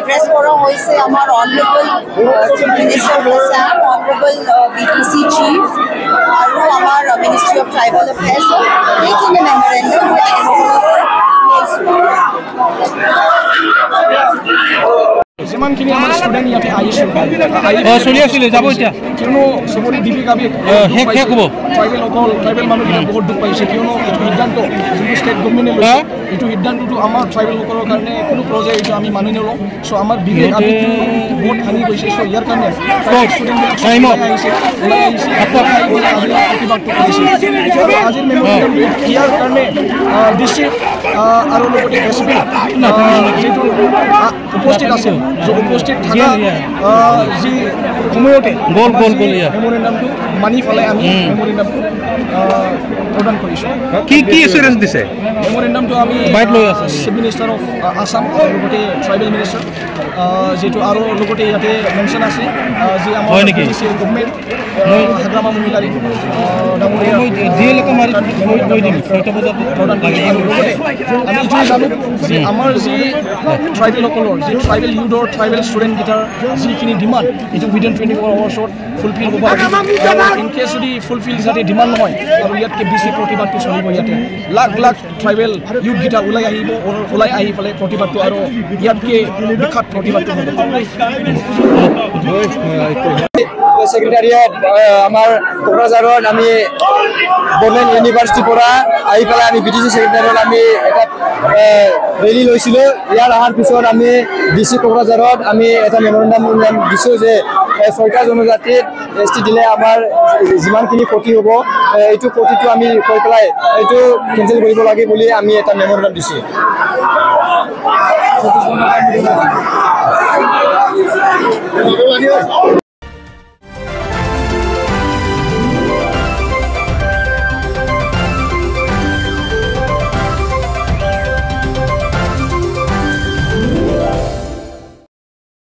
Address কৰা হৈছে আমাৰ Honourable Chief Minister of Assam, Honourable BTC Chief আৰু আমাৰ মিনিষ্ট্ৰী অফ ট্ৰাইবেল এফেয়াৰ্ছ। এইখিনি মেমৰেণ্ডাম তেখেতসকলৰ লৈছোঁ। যিমানখিনি আমাৰ ষ্টুডেণ্ট ইয়াতে আহিছোঁ চলি আছিলে যাব এতিয়া, কিয়নো চবৰে বিবেক আবেগ শেষ হ'ব। ট্ৰাইবেলসকল, ট্ৰাইবেল মানুহবিলাক বহুত দুখ পাইছে, কিয়নো এইটো সিদ্ধান্ত যোনটো ষ্টেট গভমেণ্টে লৈছে, এইটো সিদ্ধান্তটো আমাৰ ট্ৰাইবেলসকলৰ কাৰণে কোনো প্ৰজেক্ট এইটো আমি মানি নলওঁ। চ' আমাৰ বিবেক আবেগটো বহুত ভাঙি গৈছে। চ' ইয়াৰ কাৰণে ষ্টুডেণ্টবিলাক আহিছে, ওলাই আহিছে, প্ৰতিবাদটো কৰিছে। আৰু আজিৰ মেমৰেণ্ডামটো ইয়াৰ কাৰণে ডি চি আৰু লগতে এছ পি যিটো উপস্থিত আছিল, উপস্থিত থকা যি সময়তে মেমৰেণ্ডামটো মানি পেলাই আমি মেমৰেণ্ডামটো প্ৰদান কৰিছোঁ। কি কি এচুৰেঞ্চ দিছে মেমৰেণ্ডামটো? আমি চিফ মিনিষ্টাৰ অফ আছাম আৰু লগতে ট্ৰাইবেল মিনিষ্টাৰ যিটো, আৰু লগতে ইয়াতে মেনশ্যন আছে যি আমাৰ গভমেণ্ট হাগ্ৰামা মহিলাৰী ডাঙৰীয়া প্ৰদান কৰিছোঁ। আৰু লগতে আমি এইটোৱে জানো যে আমাৰ যি ট্ৰাইবেলসকলৰ, যি ট্ৰাইবেল ইউথৰ, ট্ৰাইবেল ষ্টুডেণ্টকেইটাৰ যিখিনি ডিমাণ্ড, এইটো উইদিন 24 আৱাৰ্ছত ফুলফিল হ'ব লাগে। ইন কেছ যদি ফুলফিল যাতে ডিমাণ্ড নহয়, আৰু ইয়াতকৈ বেছি প্ৰতিবাদটো চলিব। ইয়াতে লাখ লাখ ট্ৰাইবেল ইউথকেইটা ওলাই আহিব, ওলাই আহি পেলাই প্ৰতিবাদটো আৰু ইয়াতকৈ বিখ্যাত প্ৰতিবাদটো হ'ব। ছেক্ৰেটাৰিয়েট আমাৰ কোকৰাঝাৰত আমি বড়োলেণ্ড ইউনিভাৰ্চিটিৰ পৰা আহি পেলাই আমি বি টি চি ছেক্ৰেটাৰিয়েট আমি এটা ৰেলী লৈছিলোঁ। ইয়াৰ অহাৰ পিছত আমি ডি চি কোকৰাঝাৰত আমি এটা মেমৰেণ্ডাম দিছোঁ যে 6টা জনজাতিত এছ টি দিলে আমাৰ যিমানখিনি ক্ষতি হ'ব, এইটো ক্ষতিটো আমি কৈ পেলাই এইটো কেঞ্চেল কৰিব লাগে বুলি আমি এটা মেমৰেণ্ডাম দিছোঁ।